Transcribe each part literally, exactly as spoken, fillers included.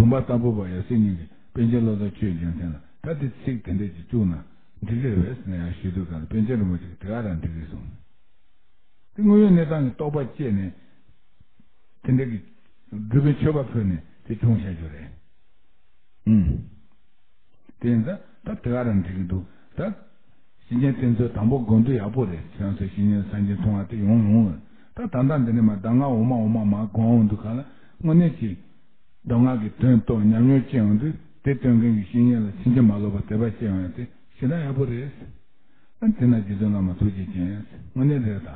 བུམ་པ་ལྟ་བུ་བ་ཡབ་སྲས་གཉིས་ཀྱིས་པཎ་ཆེན་བློ་བཟང་ཆོས་རྒྱལ་མཚན་ལ་ད་དེ་ཚིག་དེ་འདྲས་ཀྱིས་བཅུག་ན་འགྲིག་གི་རེད་པས་ཟེར་ན་ཡང་ཞུས་དུས་ག་ལ་པཎ་ཆེན་རིན་པོ་ཆེ་གིས་དེ་ག་རང་འགྲིག་གི་གསུངས། དེ་དངོས་ཡོད་གནས་སྟངས་ཀྱི་རྟོགས་པ་སྐྱེས་ནས་དེ་འདྲས་ཀྱི་སྒྲུབ་པའི་མཆོད་པ་ཕུལ་ནས་དེ་བྱུང་བཞག་རྒྱུ་རེད། ཨུམ། དེ་ཡིན་ཙང་ད་དེ་ག་རང་འགྲིག་གི་འདུག་ད་བཤེས་གཉེན་དེ་ཚོས་དང་པོ་དགོངས་དུས་ཡག་པོ་རེད། ཁྱེད་རང་ཚོས་བཤེས་གཉེན་སངས་རྒྱས་མཐོང་བ་དེ་ཡོང་ཡོང་། ད་ད་ལྟ་འདི་ནས་མ་གདམས་ངག་འོ་མ་འོ་མ་མ་གོང་འོང་དུས་ག་ལ་དངོས་གནས་ཀྱི་གདམས་ངག་གི་དོན་རྟོགས་ཉམས་མྱོང་སྐྱེ་ཡོང་དུས་དེ་སྟོན་མཁན་གྱི་བཤེས་གཉེན་ལ་ཕྱིན་ཅི་མ་ལོག་པ་དད་པ་སྐྱེ་ཡོང་ཡ་དེ་ཞེ་དྲག་ཡག་པོ་རེད། ཨ་དེ་ན་རྗེ་བཙུན་བླ་མ་ཐུགས་རྗེ་ཆེ། དངོས་གནས་རེད་ད།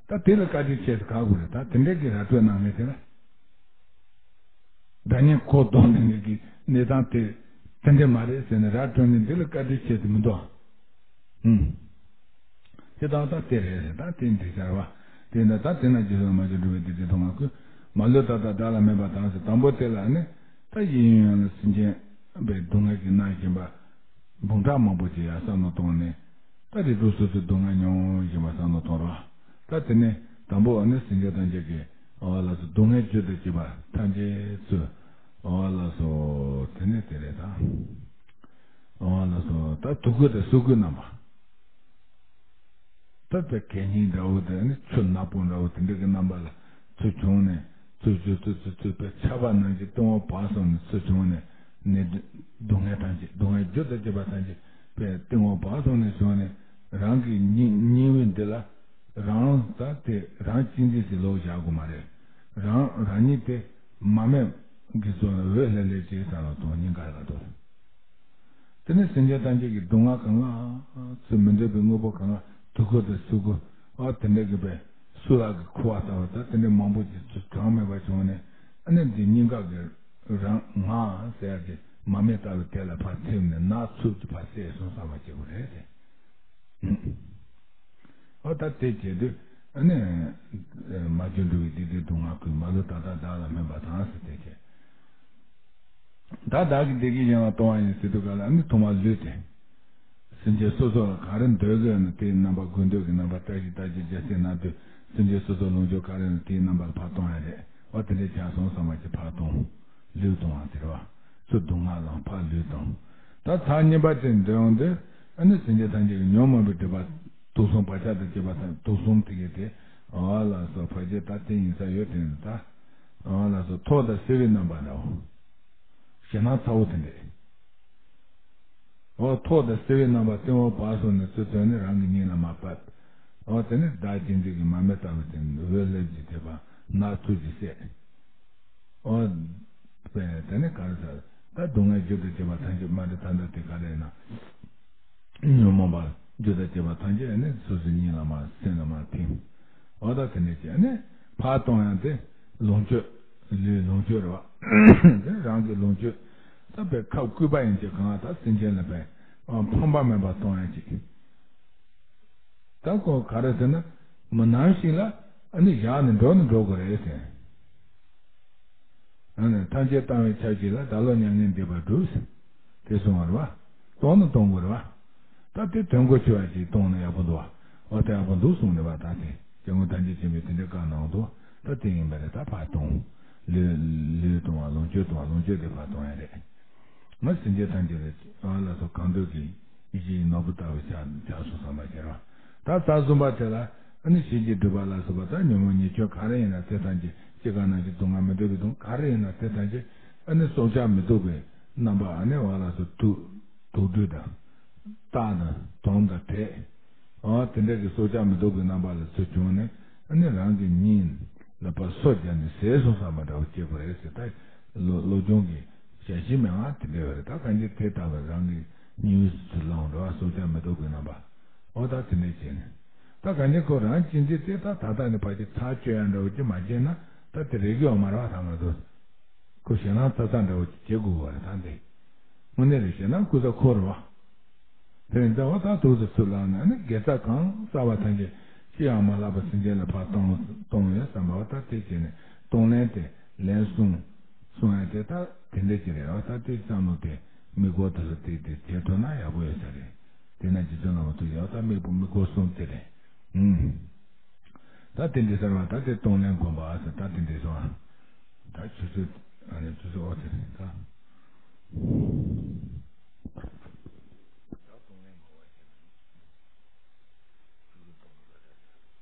ད་དེ་ལ་བཀའ་དྲིན་ཆེ་ཟེར་ག་དགོས་རེད། ད་དེ་འདྲས་ཀྱི་ར་སྤྲོད་གནང་མཁན་དེ་ལ། སྒྲ་སྙན་ཁོ་གདོང་ནས་ངེད་ཀྱི་གནས་སྟངས་དེ་དེ་འདྲས་མ་རེད་ཟེར་ནས་ར་སྤྲོད་ནས་འདི་ལ་བཀའ་དྲིན་ཆེ་ཟེར་མི་འདུག་ཨུམ། དེ་དང་ད་དེ་རེད་ཟེར། ད་དེ་འགྲིག་ཚར་བ། དེ་ན་ད་དེ་ན་རྗེ་བཙུན་མ་ཅིག་འགྲུབ་པའི་དེ་དེ་མཐོང་བ་ཁོས་མ་ལུས་ད་ལྟ་བདག་ལ་སྨན་པ་དང་ཟེར། དང་པོ་དེ་ལ་ནི་ད་ཡིན་ཡང་ལ་སེམས་ཅན་པའི་སྡུག་བསྔལ་གྱིས་མནར་བཞིན་པ་འབུམ་ཕྲག་མང་པོ་ཅིག་ཡར་བསམ་བློ་བཏང་ནས། ད་རིགས་དྲུག་སོ་སོའི་སྡུག་བསྔལ་མྱོང་བཞིན་པ་བསམ་བློ་གཏོང་རོགས། ད་དེ་ནས་དང་པོ་ཨ་ནི་སེམས་ཅན་ཐམས་ཅད་ཀྱི་ཨ་བ་ལ་སོགས་སྡུག་བསྔལ་རྒྱུ་དང་བཅས་པ་ཐམས་ཅད་ཚུར་ཨ་བ་ལ་སོགས་དེ་ནས་དེ་རེད་ད། ཨ་བ་ལ་སོགས་ད་དུག་ཁུ་དང་སོག་ཁུའི་རྣམ་པ། ད་དེ་གད་སྙིགས་འདྲ་བོ་དང་ཨ་ནི་ཆུ་ནག་པོ་འདྲ་བོ་དེ་འདྲ་གི་རྣམ་པ་ལ་ཚུར་བྱུང་ནས་ཚུར་ཚུར་ཚུར་ཚུར་ཚུར་པའི་ཆར་པ་ནང་གི་སྟེང་འོག་བར་སོང་ནས་ཚུར་བྱུང་ནས། ནད་སྡུག་བསྔལ་ཐམས་ཅད་སྡུག་བསྔལ་རྒྱུ་དང་བཅས་པ་ཐམས་ཅད་པའི་སྟེང་འོག་བར་སོང་ནས་བྱུང་ནས་རང་གི་སྙིང་སྙིང་དབུས་འདི་ལ་རང་ད་དེ་རང་གཅེས་འཛིན་ཟེར་ལོག་བཞག་དགོས་མ་རེད། རང་རང་ཉིད་དེ་མ་སྨད་གི་ཚོ་ལ་འོད་ལྷེབ་ལྷེབ་ཅིག་བསམ་བློ་གཏོང་སྙིང་ག་ལ་འདུག་དེ་ནས་སེམས་ཅན་ཐམས་ཅད་ཀྱི་སྡུག་བསྔལ་གང་ག་ཚུར་མི་འདོད་པའི་དངོས་པོ་གང་ག་དུག་ཁུ་དང་སོག་ཁུ་ཨ་དེ་འདྲ་གི་པའི་སུ་ལག་གི་ཁུ་བ་ལྟ་བུ་ད་དེ་འདྲ་མང་པོ་ཅིག་ཚུར་གྲངས་མེད་པ་བྱུང་ནས་ཨ་ནི་འདི་སྙིང་ག་གི་རང་ང་ཟེར་ཏེ་མ་སྨད་ལྟ་བུའི་དེ་ལ་ཕར་ཐིམ་ནས་ནག་འཚུབ་ཀྱིས་ཕར་བསྲེགས་སོང་བསམ་པ་སྐྱེ་དགོས་རེད་ཟེར། ཨོ་ད་དེ་བྱེད་དུས་ཨ་ནི་མ་བཅོས་འགྲོ་བའི་སྡིག་སྡིག་སྡུག་བསྔལ་ཀུན་མ་ལུས་ད་ལྟ་བདག་ལ་སྨན་པ་དང་ཟེར་དེ་བྱེད། ད་བདག་གི་བདེ་སྐྱིད་གཞན་ལ་གཏོང་བ་ཡིན་ཟེར་དུས་ག་ལ་ཨ་ནི་ཐོག་མར་ལུས་ཏེ། སེམས་ཅན་སོ་སོ་ལ་ག་རེ་འདོད་ཀྱི་ཡོད་ན་དེའི་རྣམ་པ་དགོས་འདོད་ཀྱི་རྣམ་པ་བཀྲ་ཤིས་རྟགས་བརྒྱད་རྒྱལ་སྲས་རྣམས་དུས་སེམས་ཅན་སོ་སོ་ལོངས་སྤྱོད་ག་རེ་ཡོད་ན་དེའི་རྣམ་པར་ཕར་གཏོང་ཡ་རེད། འོ་དེ་འདྲའི་ཆ་སོང་བསམ་པ་ཅིག་ཕར་གཏོང་། ལུས་གཏོང་བ་དེ་རེད་བ། ཚུར་སྡུག་བསྔལ་ལ་ཕར་ལུས་གཏོང་། ད་ཚར་གཉིས་པ་དེ་འདོན་འོང་དུས་ཨ་ནི་སེམས་ཅན་ཐམས་ཅད་ཀྱི་ཉོན་མོངས་པའི་སྒྲིབ་པ་དུག་གསུམ་བག་ཆགས་དང་བཅས་པ་དང་དུག་གསུམ་དེ་གས་དེ་འོ་ལ་སོགས་བར་ཆད་ད་དེ་ཡིན་ས་ཡོད་དེ་ད་འོ་ལ་སོགས་ཐོག་དང་སེར་བའི་རྣམ་པ་འདྲ་བོ། ཞེད་སྣང་ཚ་བོ་དེ་འདྲས། འོ་ཐོག་དང་སེར་བའི་རྣམ་པ་སྟེང་འོག་བར་སོང་ནས་ཚུར་ཐོན་ནས་རང་གི་སྙིང་ལ་མར་ཕབ། འོ་དེ་ནས་བདག་གཅེས་འཛིན་གྱི་མ་སྨད་ལྟ་བུ་དེ་འོད་ལྷེབ་ཀྱིས་དེ་བ་ནག་འཚུབ་ཀྱིས་བསྲེགས། འོ་དེ་ནས་ག་རེ་ཟེར། ད་སྡུག་བསྔལ་རྒྱུ་དང་བཅས་པ་ཐམས་ཅད་མ་རེད་ད་ལྟ་དེ་ག་རེ་ཡིན་ན། ཉོན་མོངས་པ་རྒྱུ་དང་བཅས་པ་ཐམས་ཅད་ནི་སོ་སོའི་སྙིང་ལ་མར་སེམས་ལ་མར་ཐིམ། འོ་ད་དེ་འདྲ་བྱས་ནས་ཕར་གཏོང་ཡང་དེ་ལོངས་སྤྱོད། ལུས་ལོངས་སྤྱོད་རེད་བ། དེ་རང་གི་ལོངས་སྤྱོད་ད་པའི་ཁབ་སྐུད་པ་ཡིན་གྱི་གང་ལ་ད་སེམས་ཅན་ལ་པའི་ཕངས་པ་མེད་པར་གཏོང་ཡང་ཅིག་ད་ཁོ་ག་རེ་ཟེར་ན་མི་ནམ་ཞིག་ལ་ཨ་ནི་བཞག་ནས་འགྲོ་ནི་འགྲོ་དགོས་རེད་ཟེར། ཨ་ནི་ཐམས་ཅད་བཏང་བའི་ཆ་གཅིག་ལ་བདག་བློ་མྱ་ངན་འདས་པར་སྒྲུབ་ཟེར། དེ་གསུངས་པ་རེད་བ། གཏོང་ནི་གཏོང་དགོས་རེད་བ། ད་དེ་དོན་གོ་ཆོད་པ་ཅིག་གཏོང་ན་ཡག་པོ་འདུག་བ། འོ་དེ་ཡག་པོ་འདུག་གསུངས་ནས་བ་ད་དེ་སྐྱབས་མགོན་ཐམས་ཅད་མཁྱེན་པས་དེ་འདྲའི་བཀའ་གནང་འདུག་ད་དེ་ཡིན་པ་རེད་ད་ཕར་གཏོང་། ལུས་ལུས་གཏོང་བ་ལོངས་སྤྱོད་གཏོང་བ་ལོངས་སྤྱོད་དེ་ཕར་གཏོང་ཡ་རེད། ང་སེམས་ཅན་ཐམས་ཅད་ལ་ཨ་ལ་སོགས་གང་འདོད་ཀྱི་ཡིད་ཀྱི་ནོར་བུ་ལྟ་བུ་ཆགས་ཆགས་སོང་བསམ་པ་ཁྱེར་བ། ད་རྩ་གསུམ་པ་དེ་ལ་ཨ་ནི་ཤེས་བྱའི་སྒྲིབ་པ་ལ་སོགས་པ་ད་ཉོན་མོངས་ཉེས་སྤྱོད་ག་རེ་ཡིན་ན་དེ་ཐམས་ཅད་སྐྱེ་རྒ་ན་འཆི་སྡུག་བསྔལ་མི་འདོད་པའི་སྡུག་ག་རེ་ཡིན་ན་དེ་ཐམས་ཅད་ཨ་ནི་སྲོག་ཆགས་མི་སྡུག་པའི་རྣམ་པ་ཨ་ནི་བ་ལ་སོགས་དུག་དུག་སྦྲུལ་དང་། སྟག་དང་དོམ་དང་དྲེད། ཨ་དེ་འདྲ་གི་སྲོག་ཆགས་མི་སྡུག་པའི་རྣམ་པ་ལ་ཚུར་བྱུང་ནས་ཨ་ནི་རང་གི་སྙིང་ལ་ཕར་སོ་བརྒྱབ་ནས་ཟས་སོང་བསམ་པ་འདྲ་བོ་སྐྱེ་དགོས་རེད་ཟེར་ད་བློ་བློ་སྦྱོང་གི་ཞལ་བཞེས་མན་ངག་དེ་འདྲ་བ་རེད། ད་གང་ཅི་དེ་ལྟ་བུ་རང་གི་སྙིང་དབུས་སུ་ཚུར་ལངས་འགྲོ་བ་སྲོག་ཆགས་མི་སྡུག་པའི་རྣམ་པ། ཨོ་ད་དེ་འདྲ་བྱས་ནས་ད་གང་ཅི་ཁོ་རང་གཅེས་འཛིན་དེ་ད་ད་ལྟ་ནས་ཕར་ཅིག་ཐག་གཅོད་ཡ་འདྲ་བོ་ཅིག་མ་བྱས་ན་ད་དེ་རེག་གི་ཡོད་མ་རེད་བ། ད་ང་ཚོ་ཁོ་ཞེད་སྣང་ཚ་ཚ་འདྲ་བོ་ཅིག་བྱེད་དགོས་པ་རེད་ད་འདི། དངོས་གནས་རེད་བཤད་ན་ཀུན་ས་འཁོར་བ། དེ་ཡིན་ཙང་བ་ད་ཐུགས་སུ་ཚུར་ལངས་ནས་ནི་དགེ་རྩ་གང་བསགས་པ་ཐམས་ཅད་ཅི་ཡང་མ་ལྷག་པར་སེམས་ཅན་ལ་ཕར་གཏོང་གཏོང་ཡོད་བསམ་པ་བ་ད་དེ་བྱས་ནས་གཏོང་ལེན་དེ་ལན་གསུམ་གསུང་ཡ་དེ་ད་དེ་འདྲ་ཅིག་རེད་བ། ད་དེ་བསམ་བློ་དེ་དམིགས་སྐོར་དེ་ལ་དེ་དེ་བྱེད་ཐུབ་ན་ཡག་པོ་ཡོད་ས་རེད། དེ་ན་རྗེ་བཙུན་བླ་མ་ཐུགས་རྗེ་བ་ད་དམིགས་པ་དམིགས་སྐོར་གསུམ་དེ་རེད། ཨུམ། ད་དེ་འདྲ་ཟེར་བ་ད་དེ་གཏོང་ལེན་སྒོམ་པ་ཟེར་ད་དེ་འདྲ་སོང་ཨ། ད་ཆུ་ཚོད་ཨ་ནི་ཆུ་ཚོད་འོ་དེ་རེད་ད།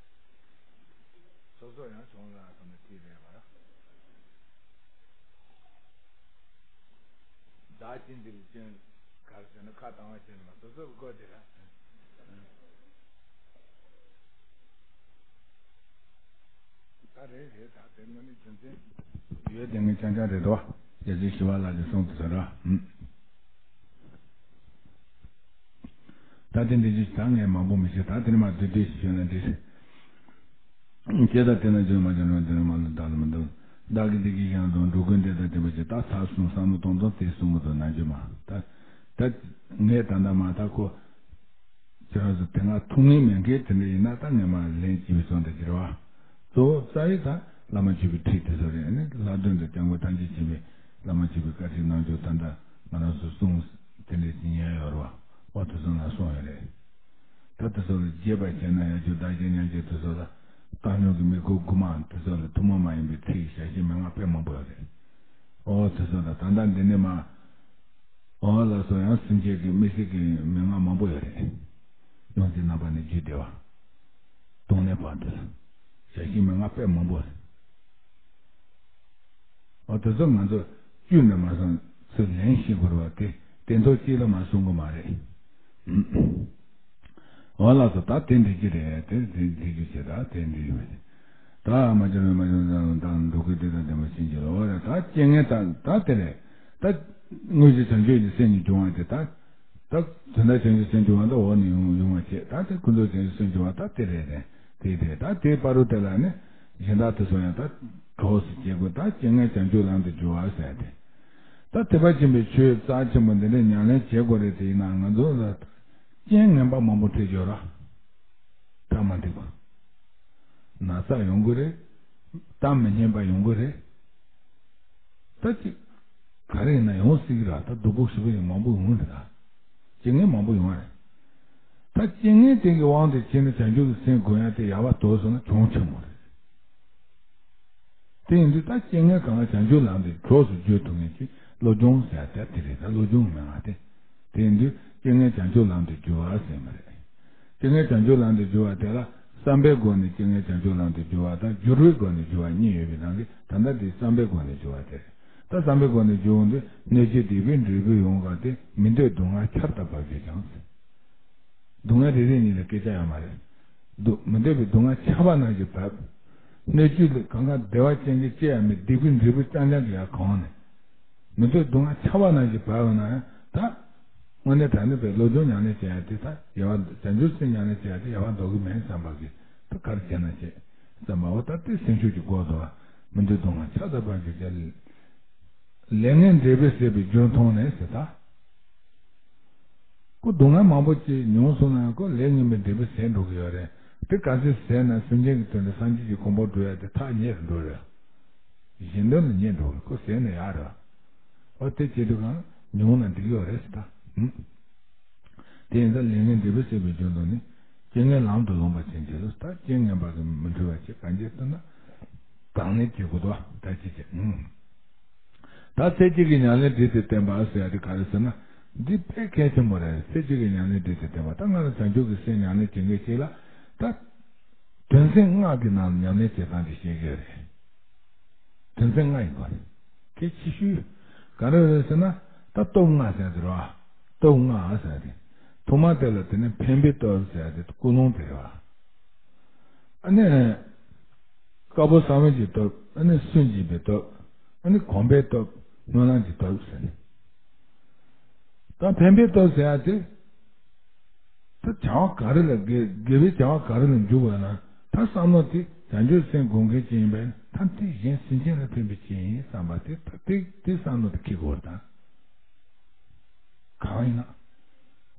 ཅན་འདི་ལ་སྐྱོན་ག་རེ་ཟེར་ན་ཁ་དང་བ་ཅན་མ་སོ་སོ་གི་སྐོར་དེ་ར། ད་རེད་རེད། ད་དེ་དངོས་གནས་རྒྱུ་མཚན་ཡོད་དེ་ངས་ཅང་ཅང་རེད་དོ། རྒྱལ་སྲས་ཞི་བ་ལྷ་གིས་གསུངས་དུ་ཟེར་ར། ད་དེ་འདི་ཅི་ད་ངས་མང་པོ་མི་བཤད། ད་དེ་ནས་མ་བསྡུས་བསྡུས་ཤིག་ཞུས་ན་འགྲིག། ཅེས་དང་དེ་ན་བརྗོད་མ་བྱུང་རུང་དེ་ནས་མ་ལུས་བདག་ལ་མི་འདུག། བདག་གིས་འདི་སྐད་ཀྱང་དང་འགྲོ་ཀུན་དེ་དང་ལྡན་པ་ཞིག་ད་ཚར་གསུམ་བསམ་བློ་གཏོང་དང་དེ་གསུམ་པོ་དང་ན་རྒྱུ་མ་ད་ད་ངས་ད་ལྟ་མ་ད་ཁོ་ཁྱེད་རང་ཚོ་དེ་སྔ་ཐུགས་ངེས་མེད་མཁན་དེ་འདྲ་ཡིན་ན་ད་ངས་མ་ལན་ཅི་བའི་སོང་དེ་ཟེར་བ། གཙོ་བོ་རྩ་བའི་ད་བླ་མ་མཆོད་པའི་ཁྲིད་དེ་ཚོ་རེད། ཨ་ནི་ལྷ་སྡོང་དང་སྐྱབས་མགོན་ཐམས་ཅད་མཁྱེན་པའི་བླ་མ་མཆོད་པའི་བཀའ་ཁྲིད་གནང་རྒྱུ་ད་ལྟ་ང་རང་ཚོ་གསུང་དེ་འདྲ་ཅི་ཉན་ཡོད་རེད་བ། ཨོ་དེ་ཚོ་ན་གསུང་ཡོད་རེད། ད་དེ་ཚོ་ལ་རྒྱས་པ་བྱས་ན་ཡང་རྒྱུ་བདག་གཞན་མཉམ་བརྗེ་དེ་ཚོ་ལ་བཏང་སྙོམས་ཀྱི་མི་ཁུག་དགུ་མ་དེ་ཚོ་ལ་ཐུན་མོང་མ་ཡིན་པའི་ཚིག་བྱ་བྱེད་མན་ངག་དཔེ་མང་པོ་ཡོད་རེད། ཨོ་དེ་ཚོ་ལ་ད་ལྟ་འདི་ནས་མ་ཨོ་ལ་སོགས་ཡང་སེམས་ཅན་གྱི་མི་ཚིག་གི་མན་ངག་མང་པོ་ཡོད་རེད། ཡོངས་འཛིན་རྣམ་པ་ནས་རྒྱུད་སྡེ་བ། སྟོང་ནས་བར་དུ་ལ་བྱ་བྱེད་མན་ངག་དཔེ་མང་པོ་རེད། འོ་དེ་ཚོ་ང་ཚོ་བཅུད་ནས་མ་སོང་ཚུལ་ལན་ཞིག་དགོས་པ་དེ་སྟན་ཐོག་གཅིག་ལ་མ་གསུང་གི་མ་རེད། འོ་ལགས་སོ། ད་དེ་འགྲིག་གི་རེད། དེ་དེ་འགྲིག་རྒྱུ་བྱེད། ད་དེ་འགྲིག་ཡོད་མ་རེད། ད་མ་བྱུང་རུང་མ་བྱུང་ཙང་ད་འགྲོ་ཀུན་དེ་དང་ལྡན་པ་ཅན་གྱི་ལོ་བ་རེད། ད་རྐྱེན་ངན་ད་ད་དེ་རེད། ད་དངོས་གཞི་བྱང་ཆུབ་ཀྱི་སེམས་ཀྱི་འབྱུང་བ་དེ་ད། ད་དོན་དག་བྱང་ཆུབ་སེམས་སྦྱོང་བ་འདི་འོག་ནས་ཡོང་ཡོང་བ་བྱེད། ད་དེ་ཀུན་རྫོབ་བྱང་ཆུབ་སེམས་སྦྱོང་བ་ད་དེ་རེད་རེད། དེ་དེ་ད་དེའི་བར་དུ་དེ་ལ་ནི་གཞན་དག་དེ་ཚོ་ཡང་ད་གྲོགས་སུ་བྱེད་དགོས། ད་རྐྱེན་ངན་བྱང་ཆུབ་ལམ་དུ་སྦྱོར་བ་ཟེར་ཏེ། ད་ཐེག་པ་ཆེན་པོའི་ཆོས་རྩ་ཆེན་པོ་འདི་འདྲ་ཉམས་ལེན་བྱེད་དགོས་རེད། དེ་ཡིན་ན་ང་ཚོ་ལ་རྐྱེན་ངན་པ་མང་པོ་འཕྲད་ཡོད་ར། ད་མ་འགྲིག་པ། ན་ཚ་ཡོང་གི་རེད། ད་མི་སྙན་པ་ཡོང་གི་རེད། ད་ཅིག་ག་རེ་ཡིན་ན་ཡོང་སྲིད་ཀྱི་ར། ད་སྡུག་པོ་ཞེ་པོ་ཡང་མང་པོ་ཡོང་རེད། ད་རྐྱེན་ངན་མང་པོ་ཡོང་བ་རེད། ད་རྐྱེན་ངན་དེ་གི་དབང་དུ་བྱས་ནས་བྱང་ཆུབ་ཀྱི་སེམས་སྒོམ་ཡ་དེ་ཡག་པ་དོར་སོང་ན་གྱོང་ཆེན་པོ་རེད། དེ་ཡིན་དུས་ད་རྐྱེན་ངན་གང་ལ་བྱང་ཆུབ་ལམ་དུ་གྲོགས་སུ་བསྒྱུར་ཐུབ་མཁན་གྱི་བློ་སྦྱོང་ཟེར་ཡ་དེ་རེད། ད་བློ་སྦྱོང་མན་ངག་དེ། དེ་ཡིན་དུས་རྐྱེན་ངན་བྱང་ཆུབ་ལམ་དུ་བསྒྱུར་བ་ཟེར་མ་རེད། རྐྱེན་ངན་བྱང་ཆུབ་ལམ་དུ་བསྒྱུར་བ་དེ་ལ་བསམ་པའི་སྒོ་ནས་རྐྱེན་ངན་བྱང་ཆུབ་ལམ་དུ་བསྒྱུར་བ་དང་སྦྱོར་བའི་སྒོ་ནས་བསྒྱུར་བ་གཉིས་ཡོད་པའི་ནང་གི་ད་ལྟ་འདི་བསམ་པའི་སྒོ་ནས་བསྒྱུར་བ་དེ་རེད། ད་བསམ་པའི་སྒོ་ནས་བསྒྱུར་འོང་དུས་སྣོད་བཅུད་སྡིག་པའི་འབྲས་བུ་ཡོངས་བསྔོས་ཏེ། མི་འདོད་སྡུག་བསྔལ་ཆར་ལྟར་འབབ་གྱུར་ཀྱང་། སྡུག་བསྔལ་རེ་རེ་གཉིས་ལ་སྐད་ཆ་ཡོད་མ་རེད། སྡུག་མི་འདོད་པའི་སྡུག་བསྔལ་ཆར་པ་ནང་བཞིན་བབས། སྣོད་བཅུད་ལ་གང་ག་བདེ་བ་ཅན་གྱི་སྐྱེ་ཡ་མེད། སྡིག་པའི་འབྲས་བུ་རྐྱང་རྐྱང་གི་ཡར་གང་ནས། མི་འདོད་སྡུག་བསྔལ་ཆར་པ་ནང་བཞིན་བབས་ཡོང་ན་ཡང་ད། དངོས་གནས་དྲང་གནས་པའི་བློ་སྦྱོང་ཉམས་ལེན་བྱེད་ཡ་དེ་ད་ཡལ་བ་བྱང་ཆུབ་སེམས་ཉམས་ལེན་བྱེད་ཡ་དེ་ཡལ་བ་འདོར་གི་མེད་བསམ་པ་གི་ད་ག་རེ་བྱས་ན་བྱེད་བསམ་པའོ། ད་དེ་སེམས་ཤུགས་ཀྱི་སྒོ་དང་མི་འདོད་སྡུག་བསྔལ་ཆར་ལྟར་འབབ་གྱུར་ཀྱང་། ལས་ངན་འབྲས་བུ་ཟད་པའི་རྒྱུ་མཐོང་ནས་ཟེར་ད། ཁོ་སྡུག་བསྔལ་མང་པོ་ཅིག་མྱོང་སོང་ན་ཁོ་ལས་ངན་པའི་འབྲས་བུ་ཟད་འགྲོ་གི་ཡོད་རེད། དེ་ག་ཚོད་ཟད་ན་སེམས་ཅན་གྱི་དོན་དུ་སངས་རྒྱས་ཀྱི་གོ་འཕང་འགྲུབ་ཡ་དེ་ཐག་ཉེ་རུ་འགྲོ་རེད། གཞན་དོན་ལ་ཉེ་འགྲོ་རེད། ཁོ་ཟད་ན་ཡག་རེད། ཨོ་དེ་བྱེད་དུས་གང་མྱོང་ན་འགྲིག་ཡོད་རེད་ཟེར་ད། ཧུམ། དེ་ཡིན་ཙང་ལས་ངན་འབྲས་བུ་ཟད་པའི་རྒྱུ་མཐོང་ནས། རྐྱེན་ངན་ལམ་དུ་ལོངས་པ་ཅན་གྱི་ལུགས་ད་རྐྱེན་ངན་པ་གིས་མི་འཁྲུལ་བ་བྱེད་གང་བྱེད་ཟེར་ན། དང་ནི་བྱེད་དགོས་དོ་ད་ཅི་བྱེད། ཨུམ། ད་ཚེ་གཅིག་གི་ཉམས་ལེན་སྒྲིལ་ཏེ་བསྟན་པ་ཟེར་ཡ་དེ་ག་རེ་ཟེར་ན། འདི་དཔེ་གལ་ཆེན་པོ་རེད། ཚེ་གཅིག་གི་ཉམས་ལེན་སྒྲིལ་ཏེ་བསྟན་པ། ད་ང་ལ་བྱང་ཆུབ་ཀྱི་སེམས་ཉམས་ལེན་བྱེད་མཁན་ཞིག་ལ། ད། དོན་ཚན་ལྔ་གི་ནང་ལ་ཉམས་ལེན་བྱེད་སྟངས་དེ་བཤད་ཀྱི་ཡོད་རེད། དོན་ཚན་ལྔ་ཡིན་པ་རེད། གལ་ཆེ་ཤོས་ག་རེ་རེད་ཟེར་ན། ད་སྟོབས་ལྔ་ཟེར་དེ་རེད་བ། སྟོབས་ལྔ་ཟེར་དེ། ཐོག་མ་དེ་ལ་དེ་ནི་འཕེན་པའི་སྟོབས་ཟེར་དེ་ཀུན་སློང་དེ་རེད་བ། ཨ་ནི། དཀར་པོ་གསང་བའི་གི་སྟོབས། ཨ་ནི་སུན་འབྱིན་པའི་སྟོབས། ཨ་ནི་གོམས་པའི་སྟོབས། སྨོན་ལམ་གྱི་སྟོབས་ཟེར་ནས། ད་འཕེན་པའི་སྟོབས་ཟེར་ཡ་དེ། ད་བྱ་བ་ག་རེ་ལ་དགེ་དགེ་བའི་བྱ་བ་ག་རེ་ལ་འཇུག་པ་ན། ད་བསམ་བློ་དེ་བྱང་ཆུབ་སེམས་སྒོམ་མཁན་ཅིག་ཡིན་པས་ད་འདི་གཞན་སེམས་ཅན་ལ་ཕན་པའི་ཆེད་ཡིན་བསམ་པ་དེ་ད་དེ་དེ་བསམ་བློ་དེ་འཁྱེར་དགོས་པ་དང་། གང་ཡིན་ན།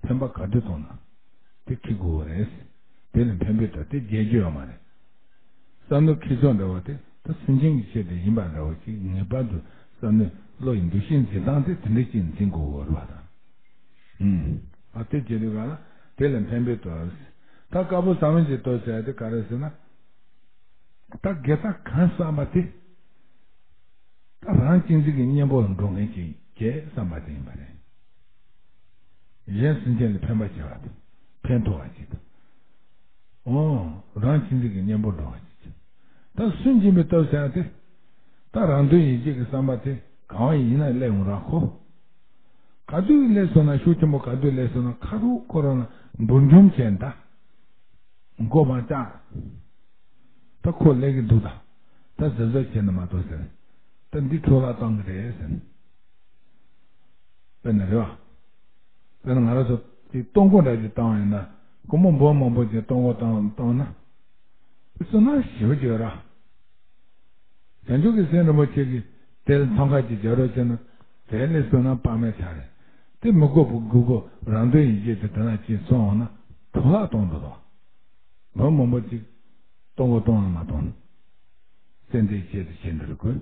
ཕན་པ་ག་དུས་གཏོང་ན། དེ་འཁྱེར་དགོས་པ་རེད། དེ་ལ་འཕེན་པའི་སྟོབས་དེ་རྒྱས་རྒྱུ་ཡོད་མ་རེད། བསམ་བློ་འཁྱེར་ཕྱོགས་འདྲ་བ་དེ་ད་སེམས་ཅན་གྱི་ཆེད་དུ་ཡིན་པ་འདྲ་བ་ཅིག་ངེས་པར་དུ་བསམ་བློ་བློ་ཡི་འདུ་ཤེས་འཛིན་སྟངས་དེ་དེ་འདྲ་ཅིག་འཛིན་དགོས་པ་རེད་བ་དང་། ཨུམ། ཨ་དེ་བྱེད་དུས་ག་ལ་དེ་ལ་འཕེན་པའི་སྟོབས། ད་དཀར་པོ་གསང་བའི་གི་སྟོབས་ཟེར་ཡ་དེ་ག་རེ་ཟེར་ན། ད་དགེ་རྩ་གང་བསགས་པ་དེ། ད་རང་གཅེས་འཛིན་གྱི་གཉེན་པོ་ལ་འགྲོ་མཁན་ཅིག་བྱེད་བསམ་པ་དེ་ཡིན་པ་རེད། གཞན་སེམས་ཅན་ལ་ཕན་པ་བྱེད་པ་དང་། ཕན་ཐོགས་པ་ཅིག་དང་། འོ། རང་གཅེས་འཛིན་གྱི་གཉེན་པོར་འགྲོ་བ་ཅིག་བྱེད། ད་སུན་འབྱིན་པའི་སྟོབས་ཟེར་ཡ་དེ། ད་རང་དོན་ཡིད་བྱེད་ཀྱི་བསམ་པ་དེ་གང་བ་ཡིན་ན་སླེབས་འོང་ར་ཁོ། ག་དུས་སླེབས་སོང་ན་ཤུགས་ཆེན་པོ་ག་དུས་སླེབས་སོང་ན་ཁ་རུ་ཁོ་རང་ལ་འབུར་འཇོམས་བྱས་ད། མགོ་མ་བཅག་ད་ཁོ་སླེབས་ཀྱི་འདུག་ད། ད་གཟབ་གཟབ་བྱས་ན་མ་གཏོགས་ཟེར། ད་འདི་འཕྲོ་བརླག་གཏོང་གི་རེད་ཟེར། དཔེར་ན་རེད་བ། དཔེར་ན་ང་རང་ཚོ་དེ་སྟོང་སྐོར་འདྲ་ཞིག་བཏང་བ་ཡིན་ན་སྒོར་མོ་འབུམ་མང་པོ་ཅིག་སྟོང་སྐོར་བཏང་བཏང་ན། བསོད་ནམས་ཞེ་པོ་ཅིག་ཡོད་ར། བྱང་ཆུབ་ཀྱི་སེམས་རིན་པོ་ཆེ་གིས་དེ་ལ་ཐང་ཀ་ཅིག་རྒྱག་རོགས་བྱས་ན་དེ་ལས་བསོད་ནམས་དཔག་མེད་ཆགས་རེད། དེ་མི་དགོས་པ་དགོས་དགོས་རང་དོན་ཡིན་ཞེས་དེ་དེ་ན་ཅིག་སོང་བ་ན་འཕྲོ་བརླག་གཏོང་འགྲོ་དོ། འབུམ་མང་པོ་ཅིག་སྟོང་སྐོར་གཏོང་ཡང་མ་གཏོང་། སེམས་དེ་ཆེད་དུ་བྱེད་འདི་རུ་དགོས།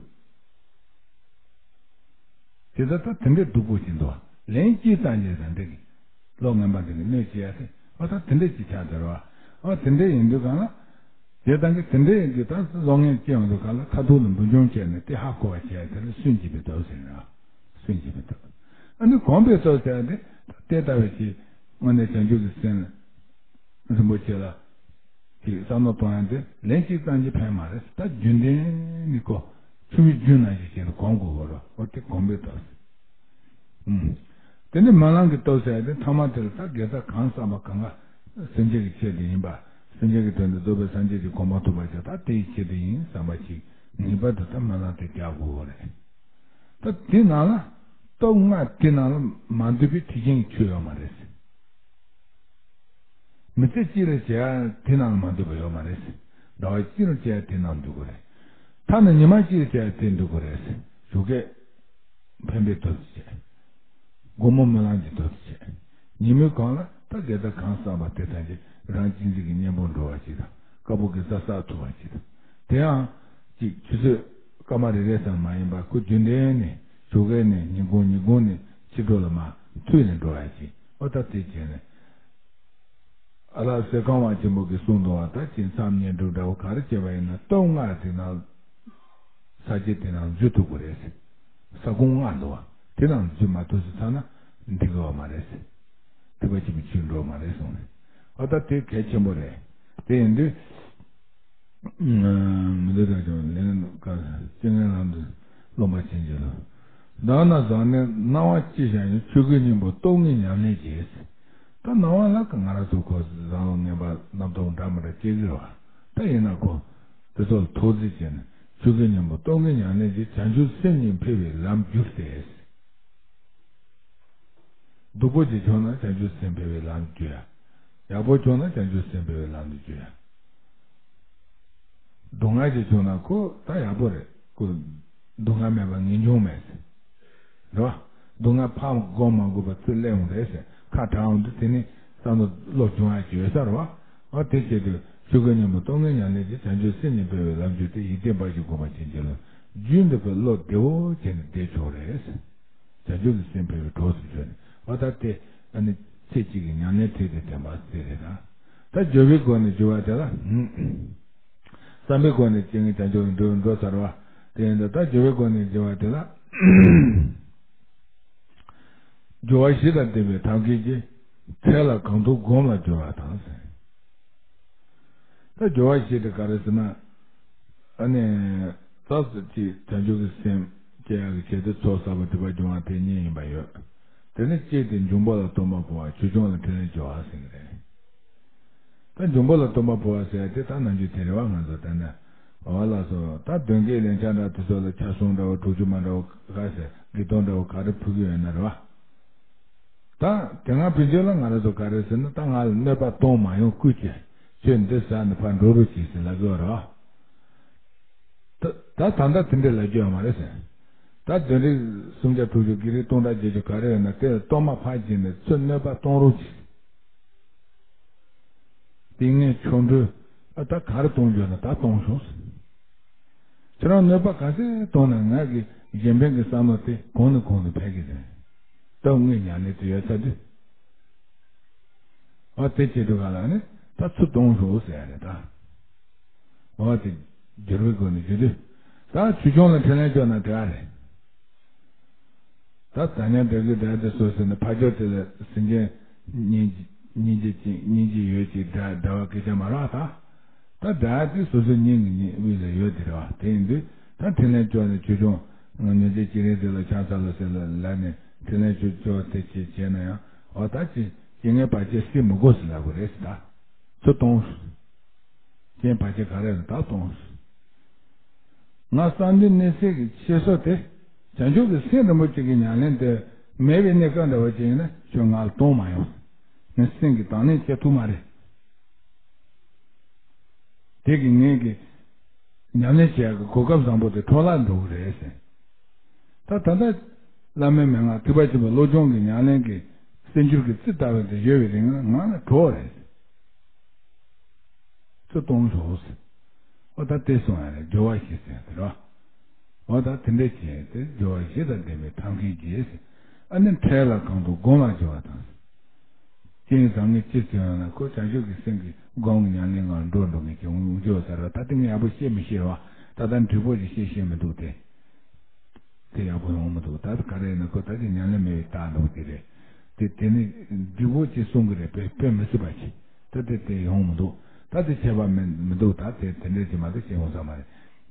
དེ་ལྟར་ད་དེ་འདྲའི་སྡུག་པོ་ཞིག་འདུག་ལན་གཅིག་ཙམ་གྱིས་ད་འདྲ་གི་བློ་ངན་པ་འདི་གི་གནོད་བྱེད་ཡ་དེ་ཨ་ད་དེ་འདྲ་ཅིག་ཆགས་འདུག་ར། ཨ་དེ་འདྲ་ཡིན་དུས་གང་ལ། དེ་དང་གི་དེ་འདྲ་ཡིན་དུས་ད་བློ་ངན་སྐྱེ་ཡོང་དུས་གང་ལ་ཁ་ཐུག་ལ་འབུར་འཇོམས་བྱས་ནས་དེ་ཧ་གོ་བ་བྱས་དེ་ལ་སུན་གྱིས་མི་ཐུབ་ཟེར་ར། སུན་གྱིས་མི་ཐུབ། ཨ་ནི་གོམས་པའི་ཚོགས་ཟེར་ཡ་དེ་དེ་ལྟ་བུའི་ཅིག་དངོས་གནས་བྱང་ཆུབ་ཀྱི་སེམས་རིན་པོ་ཆེ་ལ། ཅིག་བསམ་བློ་གཏོང་ཡ་དེ་ལན་གཅིག་ཙམ་གྱིས་ཕན་མ་རེད། ད་རྒྱུན་ལྡན་ནི་ཁོ་ཆུ་བོའི་རྒྱུན་ནང་བཞིན་བྱས་ནས་གོམས་དགོས་པ་རེད། འོ་དེ་གོམས་པའི་སྟོབས། ཨུམ། དེ་ནི་སྨོན་ལམ་གྱི་སྟོབས་ཟེར་ཡ་དེ་ཐ་མ་དེ་ལ་ད་དགེ་རྩ་གང་བསགས་པ་གང་ག་སེམས་ཅན་གྱི་ཆེད་དུ་ཡིན་པ། སེམས་ཅན་གྱི་དོན་དུ་རྫོགས་པའི་སངས་རྒྱས་ཀྱི་གོ་འཕང་ཐོབ་པར་བྱ། ད་དེའི་ཆེད་དུ་ཡིན་བསམ་པ་ཞིག་ངེས་པར་དུ་ད་སྨོན་ལམ་དེ་རྒྱག་དགོས་པ་རེད། ད་དེ་ནང་ལ་སྟོབས་ལྔ་དེ་ནང་ལ་མ་འདུས་པའི་ཁྲིད་མཁན་གྱི་ཆོས་ཡོད་མ་རེད། མི་ཚེ་གཅིག་ལ་བྱེད་ཡ་དེ་ནང་ལ་མ་འདུས་པ་ཡོད་མ་རེད། ཟླ་བ་གཅིག་ལ་བྱེད་ཡ་དེ་ནང་འདུས་དགོས་རེད། ཐ་ན་ཉི་མ་གཅིག་ལ་བྱེད་ཡ་དེ་འདུས་དགོས་རེད། ཞོགས་ཀས་ཕན་པའི་སྟོབས་ཀྱིས་བྱེད། དགོང་མོ་སྨོན་ལམ་གྱི་སྟོབས་ཀྱིས་བྱེད། ཉིན་མོའི་གང་ལ་ད་དགེ་རྩ་གང་བསགས་པ་དེ་ཐམས་ཅད་རང་གཅེས་འཛིན་གྱི་གཉེན་པོར་འགྲོ་བ་ཞིག་དང་དཀར་པོ་དགེ་རྩ་བསགས་ཐུབ་པ་ཞིག་དང་། དེའང་ཅིག་ཆུ་ཚོད་སྐར་མ་རེ་རེ་ཙམ་མ་ཡིན་པར་ཁོ་རྒྱུན་ལྡན་ནས་ཞོགས་ཀས་ནས་ཉིན་གུང་ཉིན་གུང་ནས་ཕྱི་དྲོ་ལ་མར་མཐུད་ནས་འགྲོ་བ་ཞིག་འོ་ད་དེ་བྱས་ནས། ཨ་ལགས་ཟས་གང་བ་ཆེན་པོ་གིས་གསུངས་འདུག་བ། ད་ཅིག་མཚམས་བསྙེན་སྒྲུབ་འདྲ་བོ་ག་རེ་བྱས་པ་ཡིན་ན་སྟོབས་ལྔ་དེ་ནང་ས་བཅད་དེ་ནང་འཛུལ་ཐུབ་ཀྱི་རེད། ས་ཁོངས་ལྔ་འདུག་བ། དེ་ནང་འཛུལ་མ་ཐུབ་སོང་ཙང་ན་འགྲིག་གི་ཡོད་མ་རེད། ཐེག་པ་ཆེན་པོའི་ཆོས་འགྲོ་མ་རེད་གསུངས་རེད། ཨ་ད་དེ་གལ་ཆེན་པོ་རེད། དེ་ཡིན་དུས། མི་འདུག་ད་ཀྱང་ལན་ཀ་སྤྱན་སྔའི་ལམ་དུ་སློབ་མ་བྱིན་གྱིས་རློབས། དག་ན་བཟང་ནས་སྣང་བ་ཅི་བྱུང་ཡང་ཆོས་སྐུའི་སྙིང་པོ་སྟོབས་ལྔའི་ཉམས་ལེན་བྱས། ད་སྣང་བ་ལ་ང་རང་ཚོ་ཁོ་བཟང་ངན་པ་རྣམ་རྟོག་འདྲ་མི་འདྲ་སྐྱེ་གི་རེད་བ། ད་ཡིན་ན་ཁོ་དེ་ཚོ་ལ་ཐོག་བརྩེགས་བྱས་ནས་ཆོས་སྐུའི་སྙིང་པོ་སྟོབས་ལྔའི་ཉམས་ལེན་གྱིས་བྱང་ཆུབ་སེམས་གཉིས་འཕེལ་བའི་ལམ་བསྒྱུར་ཏེ། སྡུག་པོ་ཅིག་བྱུང་ན་བྱང་ཆུབ་སེམས་འཕེལ་བའི་ལམ་བརྒྱུད་ཡ། ཡག་པོ་བྱུང་ན་བྱང་ཆུབ་སེམས་འཕེལ་བའི་ལམ་དུ་བརྒྱུད་ཡ། སྡུག་བསྔལ་ཅིག་བྱུང་ན་ཁོ་ད་ཡག་པོ་རེད། ཁོ་སྡུག་བསྔལ་མེད་པ་ངེས་འབྱུང་མེད་ཟེར། རེད་བ། སྡུག་བསྔལ་ཕར་སྒོམ་མ་དགོས་པ་ཚུར་སླེབས་འོང་རེད་ཟེར། ཁ་གྲག་འོང་དུས་དེ་ནི་བསམ་བློ་བློ་སྦྱོང་ཡ་ཅིག་ཡོད་ས་རེད་བ། འོ་དེ་བྱེད་དུས་ཆོས་སྐུའི་སྙིང་པོ་སྟོབས་ལྔའི་ཉམས་ལེན་གྱིས་བྱང་ཆུབ་སེམས་གཉིས་འཕེལ་བའི་ལམ་བརྒྱུད་དེ་ཡིད་བརྟན་པ་ཞིག་སྒོམ་པ་བྱིན་གྱིས་རློབས། རྒྱུན་དུ་བློ་བདེ་བོ་བྱས་ནས་བསྡད་ཆོག་རེད་ཟེར། བྱང་ཆུབ་ཀྱི་སེམས་འཕེལ་བའི་གྲོགས་སུ་གྱུར་ནས་འོ་ད་དེ་ཨ་ནི་ཚེ་གཅིག་གི་ཉམས་ལེན་ཁྲིད་དེ་དྲན་པ་ཟེར་རེད་ད། ད་སྦྱོར་བའི་སྒོ་ནས་སྦྱོར་བ་དེ་ལ། བསམ་པའི་སྒོ་ནས་སྤྱན་གྱི་བྱང་ཆུབ་འགྲོ་འགྲོ་ཚར་བ། དེ་ཡིན་ད་ད་སྦྱོར་བའི་སྒོ་ནས་སྦྱོར་བ་དེ་ལ། སྦྱོར་བ་བཞི་དང་ལྡན་པའི་ཐབས་མཁས་ཀྱིས། འཕྲལ་ལ་གང་ཐུབ་སྒོམ་ལ་སྦྱོར་བ་དང་ཟེར། ད་སྦྱོར་བ་བཞི་དེ་ག་རེ་ཟེར་ན། ཨ་ནི། རྩ་གཅིག་བྱང་ཆུབ་ཀྱི་སེམས་སྐྱེ་ཡག་གི་ཆེད་དུ་ཚོགས་བསགས་པ་སྒྲིབ་པ་སྦྱོང་བ་དེ་གཉིས་ཡིན་པ་ཡོད། དེ་ནི་གཅིག་དེ་འབྱུང་པོ་ལ་སྟོང་པར་བོར་བ་ཆོས་སྐྱོང་ལ་ཕྲིན་ལས་སྦྱོར་བ་ཟེར་གྱི་རེད། ད་འབྱུང་པོ་ལ་སྟོང་པར་བོར་བ་ཟེར་ཡ་དེ་ད་ནམ་རྒྱུན་དེ་རེད་བ། ང་ཚོ་ད་ནི་འོ་ལགས་སོ། ད་གདོན་བགེགས་ལན་ཆགས་འདྲ་དེ་ཚོ་ལ་ཆ་སྲུང་འདྲ་བོ་དྲུག་ཅུ་མ་འདྲ་བོ་ག་ཟེར་དགེ་གདོན་འདྲ་བོ་ག་རེ་ཕུལ་གྱི་ཡོད་ན་རེད་བ། ད་དེ་སྔ་ཕན་ཆད་ལ་ང་རང་ཚོ་ག་རེ་ཟེར་ན་ད་ང་ལ་གནོད་པ་གཏོང་མ་ཡོང་བསྐུལ་བྱས་ཁྱོད་འདི་ཟ་ནས་ཕར་འགྲོ་རོགས་གྱིས་ཟེར་ལབ་ཀྱི་ཡོད་རེད་བ། ད་ད་ད་ལྟ་དེ་འདྲས་ལབ་རྒྱུ་ཡོད་མ་རེད་ཟེར། ད་གདོན་རིགས་སུམ་བརྒྱ་དྲུག་ཅུ་བགེགས་རིགས་སྟོང་ཕྲག་བརྒྱད་ཅུ་ག་རེ་ཡོད་ན་དེ་ལ་གཏོར་མ་ཕར་བྱིན་ནས་ཚུར་གནོད་པ་གཏོང་རོགས་གྱིས། ཏིང་ངེ་འཕྱོག་འགྲོས་ཨ་ད་ག་རེ་གཏོང་རྒྱུ་ན་ད་གཏོང་ཤོག་ཟེར། ཁྱེད་རང་གནོད་པ་ག་ཚད་གཏོང་ན་ང་གི་གཞན་ཕན་གྱི་བསམ་བློ་དེ་གོང་ནས་གོང་དུ་འཕེལ་གྱི་རེད། སྟོབས་དངོས་ཉམས་ལེན་དུ་ཡོད་ཚར་དུས། ཨ་དེ་བྱེད་དུས་ག་ལ་ནི་ད་ཚུར་གཏོང་ཤོག་ཟེར་ཡ་རེད་ད། ཨ་དེ་སྦྱོར་བའི་སྒོ་ནས་བརྗོད་དུས། ད་ཆོས་སྐྱོང་ལ་ཕྲིན་ལས་སྐྱོང་ན་དེ་ག་རེད། ད་ཟ་ཉལ་འདྲ་གི་འདྲ་དེ་སོ་སོ་ནི་ཕ་ཇོ་དེ་ལ་སེམས་ཅན་སྙིང་རྗེ་སྙིང་རྗེ་ཅིག་སྙིང་རྗེ་ཡོད་ཅིག་འདྲ་འདྲ་བ་སྐད་ཆ་མ་རག་ད། ད་འདྲ་དེ་སོ་སོའི་སྙིང་གི་སྙིང་དབུས་ལ་ཡོད་དེ་རེད་བ། དེ་ཡིན་དུས་ད་ཕྲིན་ལས་སྐྱོང་ནས་ཆོས་སྐྱོང་། ང་ཉོན་ཅིག་ཅི་རིང་དེ་ལ་ཆང་ས་ལ་ཟེར་ལ་ལ་ནས་དྲིན་ལན་ཆུ་ཆོ་དེ་ཅི་བྱས་ན་ཡང་འོ་ད་ཅི་ཅི་ངའི་བར་ཆད་སྲིད་མི་དགོས་ཟེར་ལབ་དགོས་རེད་ཟེར་ད། ཚུར་གཏོང་། རྐྱེན་བར་ཆད་ག་རེ་རེད་ད་གཏོང་། ང་གསང་འདུས་གནས་གསེར་གྱི་ཆེ་སོ་དེ་བྱང་ཆུབ་ཀྱི་སེམས་རིན་པོ་ཆེ་གི་ཉམས་ལེན་དེ་མེད་པའི་གནས་སྐབས་འདྲ་བ་ཅིག་ཡིན་ན་ཁྱོད་ང་ལ་གཏོང་མ་ཡོང་། ངའི་སེམས་ཀྱི་དང་ལེན་བྱེད་ཐུབ་མ་རེད། དེ་གི་ངེད་ཀྱི་ཉམས་ལེན་བྱེད་ཡག་གི་གོ་སྐབས་བཟང་པོ་དེ་འཕྲོ་བརླག་འགྲོ་གི་རེད་ཟེར། ད་ད་ལྟ་བླ་མའི་མན་ངག་ཐེག་པ་ཆེན་པོའི་བློ་སྦྱོང་གི་ཉམས་ལེན་གྱི་གསེར་འགྱུར་གྱི་རྩི་ལྟ་བུ་དེ་ཡོད་པའི་རིང་ང་ལ་གྲོགས་རེད། ཚུར་གཏོང་ཤོག་ཟེར། འོ་ད་དེ་སོང་ཡ་རེད་སྦྱོར་བ་བཞི་ཟེར་དེ་རོ། འོ་ད་དེ་འདྲ་བྱས་ཏེ་སྦྱོར་བ་བཞི་དང་ལྡན་པའི་ཐབས་མཁས་ཀྱིས་ཟེར། ཨ་ནི་འཕྲལ་ལ་གང་དུ་སྒོམ་ལ་སྦྱོར་བ་དང་། རྐྱེན་བཟང་ངན་ཅི་ཙམ་ཡོང་ན་ཁོ་བྱང་ཆུབ་ཀྱི་སེམས་ཀྱི་སྒོམ་གྱི་ཉམས་ལེན་ངང་འགྲོ་འགྲོ་ངེས་ཀྱི་འོང་འཇོག་ཟེར་བ་ད་དེ་ངས་ཡག་པོ་བཤད་མི་ཤེས་བ་ད་ལྟ་འགྲིག་པོ་ཞིག་བཤད་ཤེས་མི་འདུག་སྟེ། དེ་ཡག་པོ་ཡོང་མི་འདུག་ད་ག་རེ་ཡིན་ན་ཁོ་ད་དེ་ཉམས་ལེན་མེད་པའི་རྟགས་འདུག་དེ་རེད། དེ་དེ་ནི་འགྲིག་པོ་ཅིག་གསུང་གི་རེད་དཔེ་དཔེ་མི་སྲིད་པ་ཅིག་ད་དེ་དེ་ཡོང་མི་འདུག་ད་དེ་བྱས་པ་མི་མི་འདུག་ད་དེ་དེ་འདྲ་ཅིག་མ་གཏོགས་བྱེད་ཡོང་ས་མ་རེད།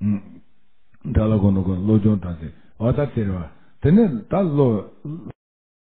ཨང་། དགྲ་ལ་གོ་ནོ་གོ་བློ་སྦྱོང་དང་ཟེར་འོ་ད་དེ་རེད་བ། དེ་ནི་ད་བློ་